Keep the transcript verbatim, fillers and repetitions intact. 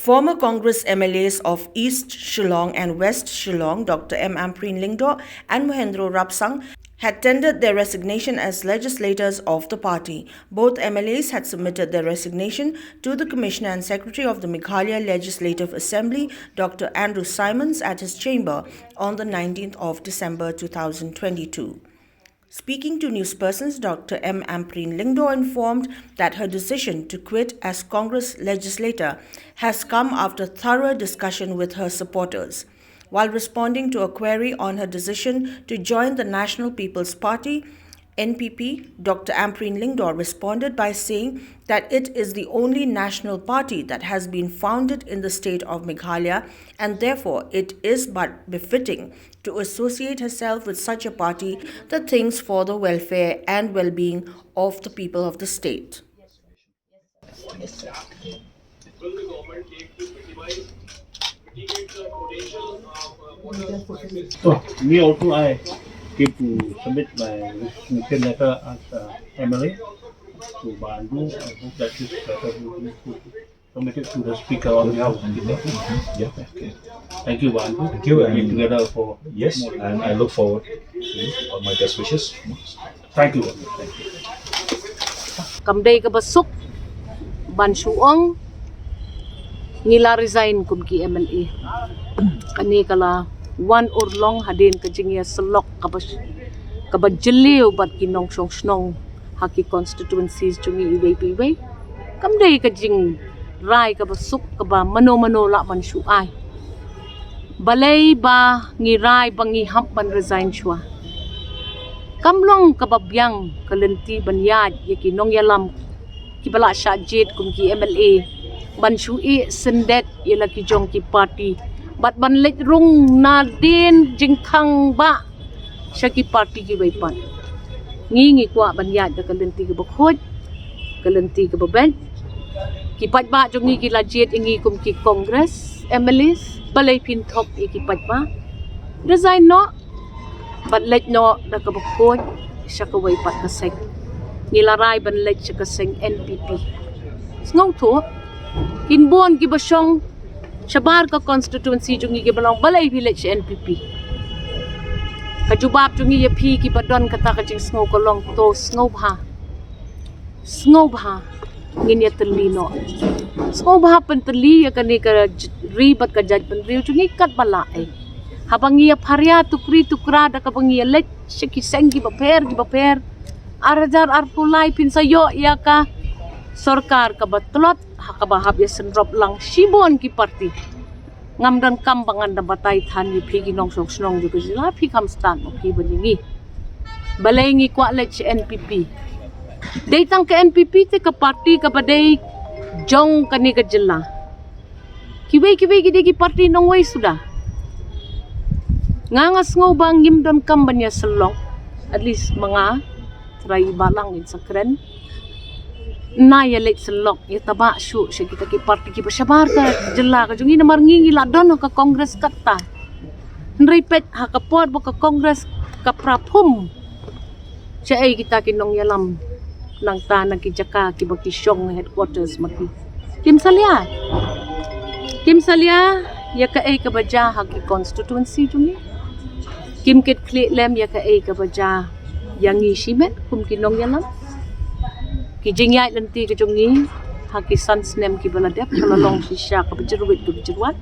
Former Congress M L As of East Shillong and West Shillong, Doctor M Ampareen Lyngdoh and Mohendro Rapsang, had tendered their resignation as legislators of the party. Both M L As had submitted their resignation to the Commissioner and Secretary of the Meghalaya Legislative Assembly, Doctor Andrew Simons, at his chamber on the nineteenth of December two thousand twenty-two. Speaking to newspersons, Doctor M Ampareen Lyngdoh informed that her decision to quit as Congress legislator has come after thorough discussion with her supporters. While responding to a query on her decision to join the National People's Party, N P P, Doctor Ampareen Lyngdoh responded by saying that it is the only national party that has been founded in the state of Meghalaya, and therefore it is but befitting to associate herself with such a party that thinks for the welfare and well-being of the people of the state. So, me also, I came to submit my resignation letter as uh, M L A to Bah Andrew. I hope that this letter will be submitted to the speaker on behalf of the people. Yeah, okay. Thank you, Bah Andrew. Thank you, We've been and- together for Yes, more than and I look forward to all my best wishes. Thank you. Thank you. Kam dei kaba suk ban shu ong ngi la resign kum ki M L A. Kane ka la wan urlong hadien ka jingïasyllok kaba kaba jylliew bad ki nongshong shnong ha ki constituencies jong ngi iwei pa iwei. Kam dei ka jingrai kaba suk kaba mano mano lah ban shu ai. Balei ba ngi rai ba ngi hap ban resign shuwa. Kam long kaba biang ka lynti ban ïaid ïa ki nongïalam kiba la shah jied kum ki M L A ban shu ïeh syndet ïa la ki jong ki party bad ban leit rung nadien jingkhang bah sha ki party kiwei pat. Ngi ngi kwah ban ïaid da ka lynti kaba khuid, ka lynti kaba beit. Ki paidbah jong ngi ki la jied ïa ngi kum ki Congress M L As, balei phin thok ïa ki paidbah? Resign noh bad leit noh da kaba khuid sha kawei pat ka seng. Ngi la rai ban leit sha ka seng N P P. Sngewthuh, kin bun kiba shong shabar ka constituency jong ngi kiba long balei phi leit sha N P P. Ka jubab jong ngi ïa phi kiba don kata ka jingsngew ka long to sngewbha. Sngewbha ngin ïa tylli noh. Sngewbha pyntylli ïa kane ka j- ri bad ka jaitbynriew jong ngi katba lah eh. Haba ngi ïa pharia tukri tukra da kaba ngi ïa leit sha ki seng kiba pher kiba pher. Ar hajar arphew lai phin sa ïoh ïa ka sorkar kaba tlot ha kaba hap ïa synrop lang shibun ki party. Ngam donkam ba ngan da batai than ïa phi ki nongshong shnong jong ka jylla, phi kham stad ma phi ban ïa ngi. Balei ngi kwah leit sha N P P? Dei tang ka N P P te ka party kaba dei jong kane ka jylla. Kiwei kiwei ki dei ki party nongwei suda. Nga nga sngew ba ngim donkam ban ïa syllok. At least ma nga, trai i balang in sa kren. Na ïa leit syllok ïa taba shu sha kita ki party kiba shabar ka jylla ka jong ngi, namar ngi ngi la don ha ka Congress katta. Hynrei peit ha ka por ba ka Congress ka pra phum. Sha ei kita ki nongïalam nangta na ki jaka kiba ki shong headquarters ma ki. Kim salia. Kim salia ïa kaei kaba jia ha ki constituency jong ngi. Kim kit khlieh lem ïa kaei kaba jia ïa ngi shimet kum ki nongïalam. Ki jingïaid lynti ka jong ngi ha ki san snem kiba la dep ka la long shisha kaba jyrwit kaba jyrwat.